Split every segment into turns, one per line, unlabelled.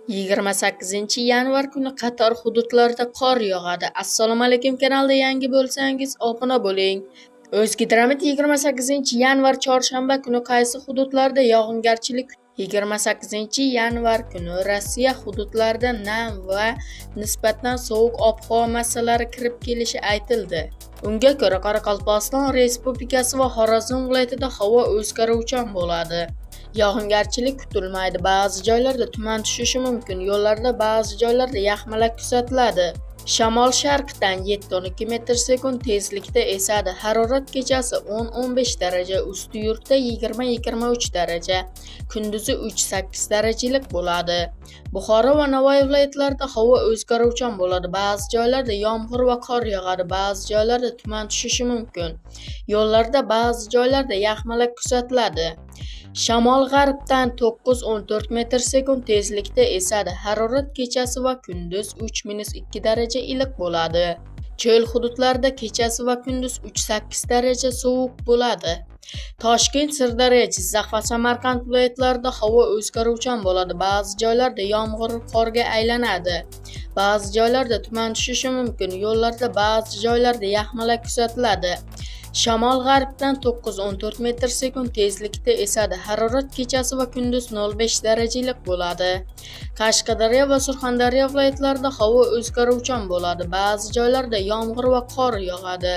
28-yanvar kuni qator hududlarda qor yog'adi. Assalomu alaykum, kanalda yangi bo'lsangiz obuna bo'ling. O'zgidromet 28-yanvar chorshanba kuni qaysi hududlarda yog'ingarchilik? 28-yanvar kuni Rossiya hududlarida nam va nisbatan sovuq ob-havo massalari kirib kelishi aytildi. Unga ko'ra, Qoraqalpog'iston Respublikasi va Xorazm viloyatida havo o'zgaruvchan bo'ladi. Yog'ingarchilik kutilmaydi. Ba'zi joylarda tuman tushishi mumkin. Yo'llarda ba'zi joylarda yaxmalak kuzatiladi. Shamol sharqdan 7-12 metr sekund tezlikda esadi. Harorat kechasi 10-15 daraja, Ustyurtda 20-23 daraja, kunduzi 3-8 daraja iliq bo'ladi. Buxoro va Navoiy viloyatlarida havo o'zgaruvchan bo'ladi. Ba'zi joylarda yomg'ir va qor yog'adi, ba'zi joylarda tuman tushishi mumkin. Yo'llarda ba'zi joylarda yaxmalak kuzatiladi. Shamol g'arbdan 9-14 metr sekund tezlikda esadi. Harorat kechasi va kunduz 3-2 daraja iliq bo'ladi. Cho'l hududlarida kechasi va kunduz 3-8 daraja sovuq bo'ladi. Toshkent, Sirdaryo, Jizzax va Samarqand viloyatlarida havo o'zgaruvchan bo'ladi. Ba'zi joylarda yomg'ir qorga aylanadi. Ba'zi joylarda tuman tushishi mumkin. Yo'llarda ba'zi joylarda yaxmalak kuzatiladi. Shamol g'arbdan 9-14 metr sekund tezlikda esadi. Harorat kechasi va kunduz 0,5 daraja iliq bo'ladi. Qashqadaryo va Surxondaryo viloyatlarida havo o'zgaruvchan bo'ladi. Ba'zi joylarda yomg'ir va qor yog'adi.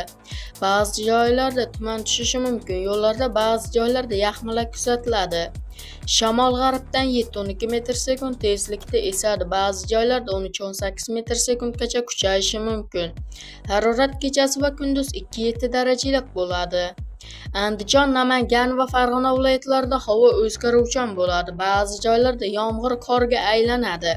Ba'zi joylarda tuman tushishi mumkin. Yo'llarda ba'zi joylarda yaxmalak kuzatiladi. Shamol g'arbdan 7-12 metr sekund tezlikda esadi. Ba'zi joylarda 13-18 metr sekundgacha kuchayishi mumkin. Harorat kechasi va kunduz 2-7 daraja iliq bo'ladi. Andijon, Namangan va Farg'ona viloyatlarida havo o'zgaruvchan bo'ladi. Ba'zi joylarda yomg'ir qorga aylanadi.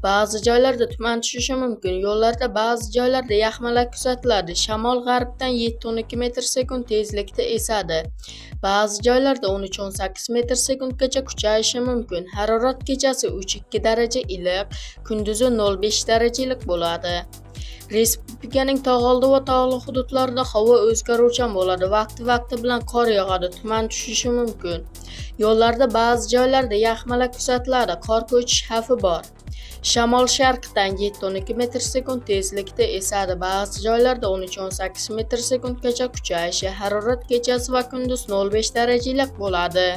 Ba'zi joylarda tuman tushishi mumkin. Yo'llarda ba'zi joylarda yaxmalak kuzatiladi. Shamol g'arbdan 7-12 metr sekund tezlikda esadi. Ba'zi joylarda 13-18 metr sekundgacha kuchayishi mumkin. Harorat kechasi 3-2 daraja iliq, kunduzi 0,5 daraja iliq bo'ladi. Respublikaning tog'oldi va tog'li hududlarida havo o'zgaruvchan bo'ladi. Vaqti-vaqti bilan qor yog'adi, tuman tushishi mumkin. Yo'llarda ba'zi joylarda yaxmalak kuzatiladi, qor ko'chish xavfi bor. Shamol sharqdan 7-12 metr sekund tezlikda esadi. Ba'zi joylarda 13-18 metr sekundgacha kuchayishi, harorat kechasi va kunduz 0,5 daraja iliq bo'ladi.